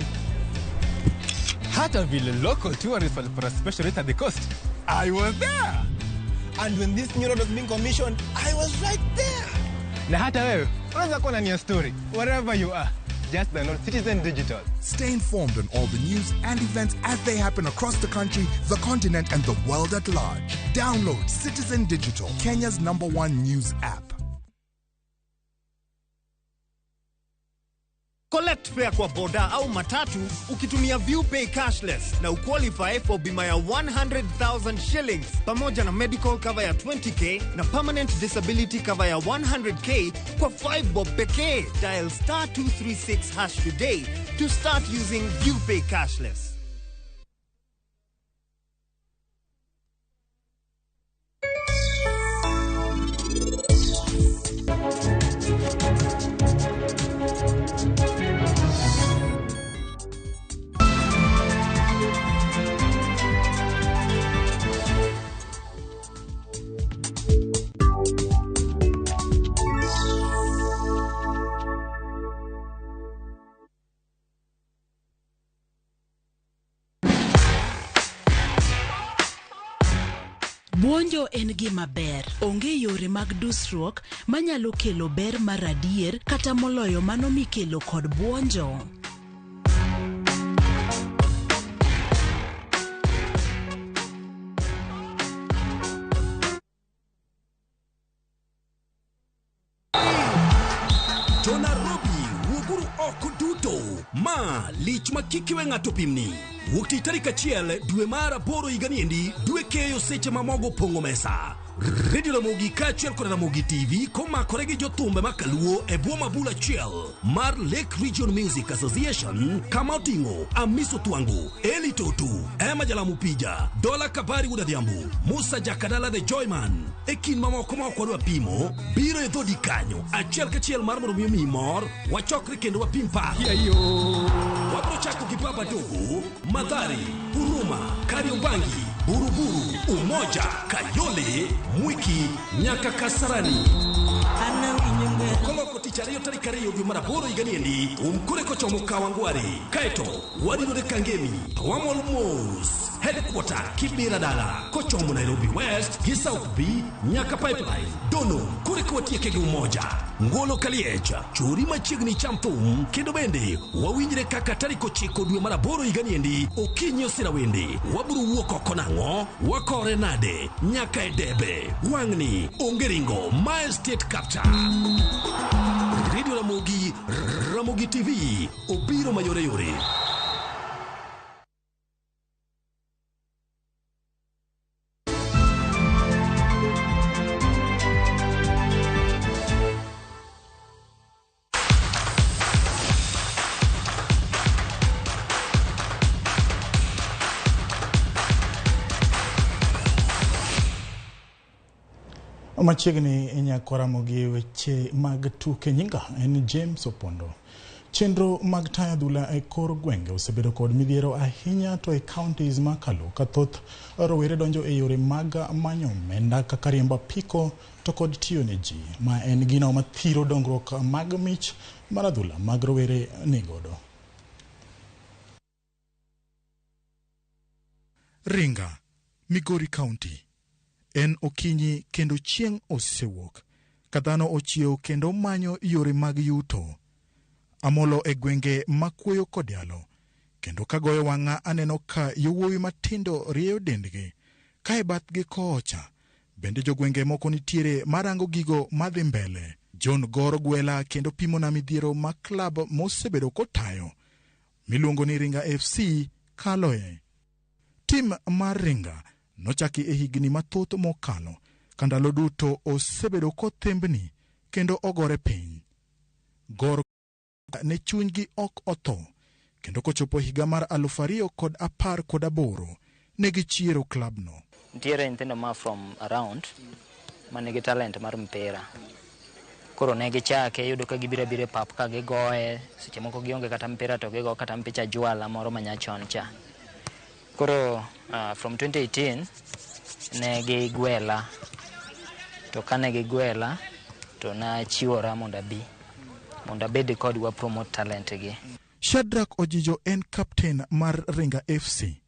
Hata vile local tourists walipata special rate at the coast, I was there. And when this new road was being commissioned, I was right there. Na hata wewe unaweza kuwa ndani ya story wherever you are. Just download Citizen Digital. Stay informed on all the news and events as they happen across the country, the continent, and the world at large. Download Citizen Digital, Kenya's #1 news app. Collect fare kwa boda au matatu ukitumia ViewPay cashless na uqualify for bima ya 100,000 shillings pamoja na medical cover ya 20K na permanent disability cover ya 100K kwa 5 bob pekee. Dial star 236 hash today to start using ViewPay cashless. Buonjo en gima ber. Onge yore mag dusruok manyalo kelo ber mar adier kata moloyo mano mikelo kod buonjo. To Nairobi, wuoguru oko duto. Ma lich ma kik iwe ng'ato pimni. Wuok tich tarik 1 dwe mar 8 higani endi, dwe keyo seche ma mogo pong'o mesa. Radio Ramogi kaachiel kod Ramogi TV komakore gi jothumbe ma kaluo e bwo mabul achiel mar Lake Region Music Association kama oting'o Amiso Twango, Eli Toto, Emma Jalamu Pija, Dola Kabari Wuod Adhiambo, Musa Jakadala The Joyman e kind mamoko ma ok wadwa pimo biro e dhodi kanyo achiel kachiel mar mondo mi omiyi mor wachokre kendo wapim paro. Wabiro chako gi Baba Dogo, Mathare, Huruma, Kariobangi, Buruburu, Umoja, Kayole, Mwiki, nyaka Kasarani. Koloko tich ariyo tarik 2 dwe mar 8 higani endi, umkore kochomo Kawangware, kaeto wadinore Kangemi, to wamol mos headquarter Kibera dala kochomo Nairobi West gi South B nyaka Pipeline, Dono kore kwatieke gi Umoja, Ngolo Kaliech, chori machiegni cham thum, kendo bende wawinjre kaka tarik 9 dwe mar 8 higani endi okinyi osira wende wabiro wuok oko nang'o wakore nade nyaka e debe wang'ni onge ringo mae state capture. Radio Ramogi, Ramogi TV obiro mayore yore. Machiegni nyako Ramogi weche mag tuke nyinga en James Opondo. Chenro mag tayo adhula e kor gwenge osebedo kod midhiero ahinya to e counties makalo ka thoth rowere donjo e yore mag manyo omenda kaka riembo apiko to kod tiyo ne ji, ma en gino mathiro dongruok mag mich mar adhula mag rowere nigodo. Ringa, Migori County. En okinyi kendo chieng' osewuok, ka dhano ochiew kendo manyo yore mag yuto. Amolo e gwenge makuoyo kod yalo, kendo kagoyo wang'a aneno ka yowuowi matindo rieyo dendgi, ka e bathgi kocha bende jogwenge moko nitiere marango gigo madhi mbele. John Goro gwela kendo pimona midhiero ma klab mosebedo kotayo miluongo ni Ringa FC kaloe. Tim mar Ringa nochaki e higni mathoth mokalo, ka ndalo duto osebedo kothembni kendo ogore piny. Gor ne chunygi ok otho, kendo kochopo higa mar 2018 ne gichiero klabno. Nitiere nyithindo ma from around manigi talent mar mpira. Koro ne gichake, iyudo ka gibiro abira e pap ka gigoye, seche moko gionge kata mpira to gigo kata mpicha jwala moro manyachon cha. Koro from 2018 ne gigwela, to kane gigwela to nachiwora mondo abi, mondo abed kodwa promote talent gi. Shadrack Ojijo en captain mar Ringa FC.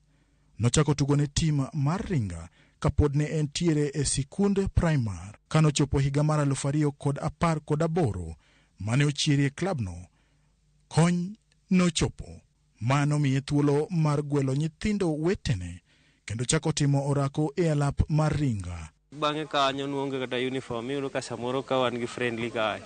Nochako tugo ne tim mar Ringa kapod ne entiere e sikund primar. Kanochopo higa mar 2018 mane ochierie klabno, kony nochopo. Mano miye thuolo mar gwelo nyithindo wetene kendo chako timo orako e alap mar Ringa. Bang'e kanyo nuonge kata uniform, iyudo ka samoro ka wan gi friendly kae.